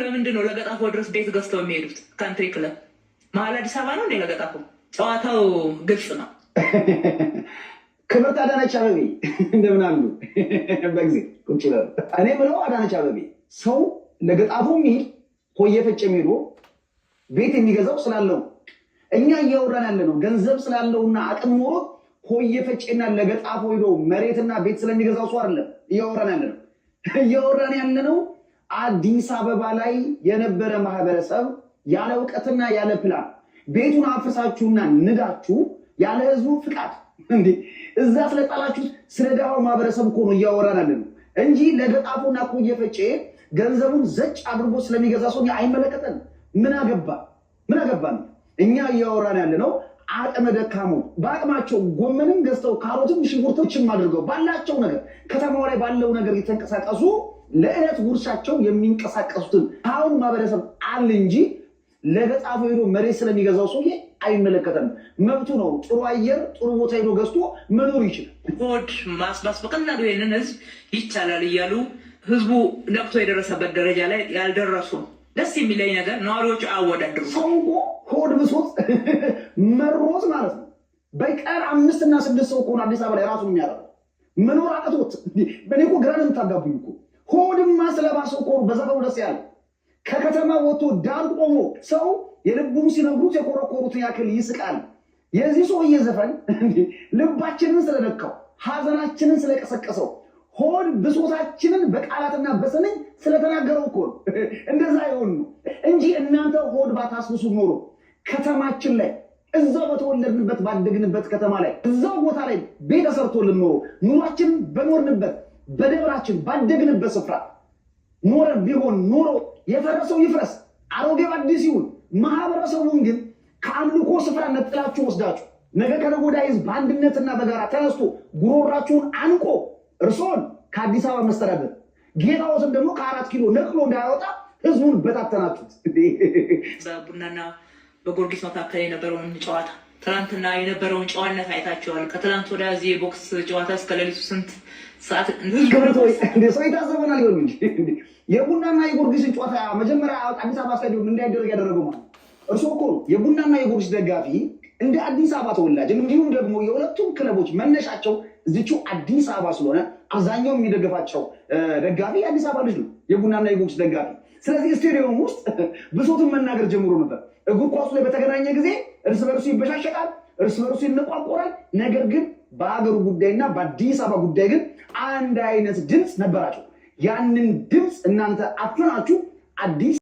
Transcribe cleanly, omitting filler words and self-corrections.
ለምንድን ነው ለገጣፎ ድረስ ቤት ገዝተው የሚሄዱት? Country club መሀል አዲስ አበባ ነው እንዴ ለገጣፎ? ጨዋታው ግልጽ ነው። ክብርት አዳነች አበቤ እንደምን አሉ? በጊዜ ቁጭ ይበሉ። እኔ ምለው አዳነች አበቤ፣ ሰው ለገጣፎ የሚሄድ፣ ኮየ ፈጬ ሄዶ ቤት የሚገዛው ስላለው፣ እኛ እያወራን ያለ ነው ገንዘብ ስላለውና አቅም ኖሮት ኮየ ፈጬና ለገጣፎ ሄዶ መሬትና ቤት ስለሚገዛው ሰው አይደለም እያወራን ያለ ነው። እያወራን ያለ ነው አዲስ አበባ ላይ የነበረ ማህበረሰብ ያለ እውቀትና ያለ ፕላን ቤቱን አፍርሳችሁና ንዳችሁ ያለ ህዝቡ ፍቃድ እንዴ እዛ ስለጣላችሁት ስለ ድሃው ማህበረሰብ እኮ ነው እያወራን ያለ ነው እንጂ ለገጣፎና ኮየ ፈጬ ገንዘቡን ዘጭ አድርጎ ስለሚገዛ ሰው አይመለከተንም። ምን አገባ? ምን አገባን? እኛ እያወራን ያለ ነው አቅመ ደካሞች በአቅማቸው ጎመንም ገዝተው ካሮትም ሽንኩርቶችም አድርገው ባላቸው ነገር፣ ከተማው ላይ ባለው ነገር የተንቀሳቀሱ፣ ለዕለት ጉርሻቸው የሚንቀሳቀሱትን አሁን ማህበረሰብ አለ እንጂ ለገጣፎ ሄዶ መሬት ስለሚገዛው ሰውዬ አይመለከተንም። መብቱ ነው። ጥሩ አየር፣ ጥሩ ቦታ ሄዶ ገዝቶ መኖር ይችላል። ሆድ ማስባስ በቀላሉ ይህንን ህዝብ ይቻላል እያሉ ህዝቡ ነቅቶ የደረሰበት ደረጃ ላይ ያልደረሱ። ደስ የሚለኝ ነገር ነዋሪዎቹ አያወዳድሩ። ሰው እኮ ሆድ ብሶት መሮት ማለት ነው። በቀን አምስት እና ስድስት ሰው ከሆነ አዲስ አበባ ላይ ራሱን የሚያደርገው መኖር አቅቶት። በእኔ እኮ ግራ ነው የምታጋቡኝ እኮ። ሆድማ ስለባሰው እኮ በዘፈኑ ደስ ያለ ከከተማ ወጥቶ ዳር ቆሞ ሰው የልቡን ሲነግሩት የኮረኮሩትን ያክል ይስቃል። የዚህ ሰውዬ ዘፈን ልባችንን ስለነካው፣ ሀዘናችንን ስለቀሰቀሰው፣ ሆድ ብሶታችንን በቃላትና በስንኝ ስለተናገረው እኮ ነው እንደዛ የሆን ነው እንጂ እናንተ ሆድ ባታስብሱ ኖሮ ከተማችን ላይ እዛው በተወለድንበት ባደግንበት ከተማ ላይ እዛው ቦታ ላይ ቤት ተሰርቶልን ኖሮ፣ ኑሯችን በኖርንበት በደብራችን ባደግንበት ስፍራ ኖረን ቢሆን ኖሮ የፈረሰው ይፍረስ፣ አሮጌው አዲስ ይሁን። ማህበረሰቡን ግን ከአምልኮ ስፍራ ነጥላችሁ ወስዳችሁ ነገ ከነገ ወዲያ ህዝብ በአንድነትና በጋራ ተነስቶ ጉሮራችሁን አንቆ እርሶን ከአዲስ አበባ መስተዳደር፣ ጌታዎትን ደግሞ ከ4 ኪሎ ነቅሎ እንዳያወጣ ህዝቡን በታተናችሁት። በቡናና በጊዮርጊስ መካከል የነበረውን ጨዋታ፣ ትናንትና የነበረውን ጨዋነት አይታችኋል። ከትናንት ወዲያ እዚህ የቦክስ ጨዋታ እስከ ሌሊቱ ስንት ሰዓት ክብርት ወይ ሰው ይታዘበናል ይበሉ እንጂ የቡናና የጊዮርጊስን ጨዋታ መጀመሪያ አዲስ አበባ ስታዲየም እንዳይደረግ ያደረገው ማለት እርስዎ እኮ ነው። የቡናና የጊዮርጊስ ደጋፊ እንደ አዲስ አበባ ተወላጅ እንዲሁም ደግሞ የሁለቱም ክለቦች መነሻቸው እዚቹ አዲስ አበባ ስለሆነ አብዛኛው የሚደግፋቸው ደጋፊ የአዲስ አበባ ልጅ ነው፣ የቡናና የጊዮርጊስ ደጋፊ። ስለዚህ ስቴዲየም ውስጥ ብሶቱን መናገር ጀምሮ ነበር። እግር ኳሱ ላይ በተገናኘ ጊዜ እርስ በርሱ ይበሻሸቃል፣ እርስ በርሱ ይነቋቆራል። ነገር ግን በሀገሩ ጉዳይና በአዲስ አበባ ጉዳይ ግን አንድ አይነት ድምፅ ነበራቸው። ያንን ድምፅ እናንተ አፍናችሁ አዲስ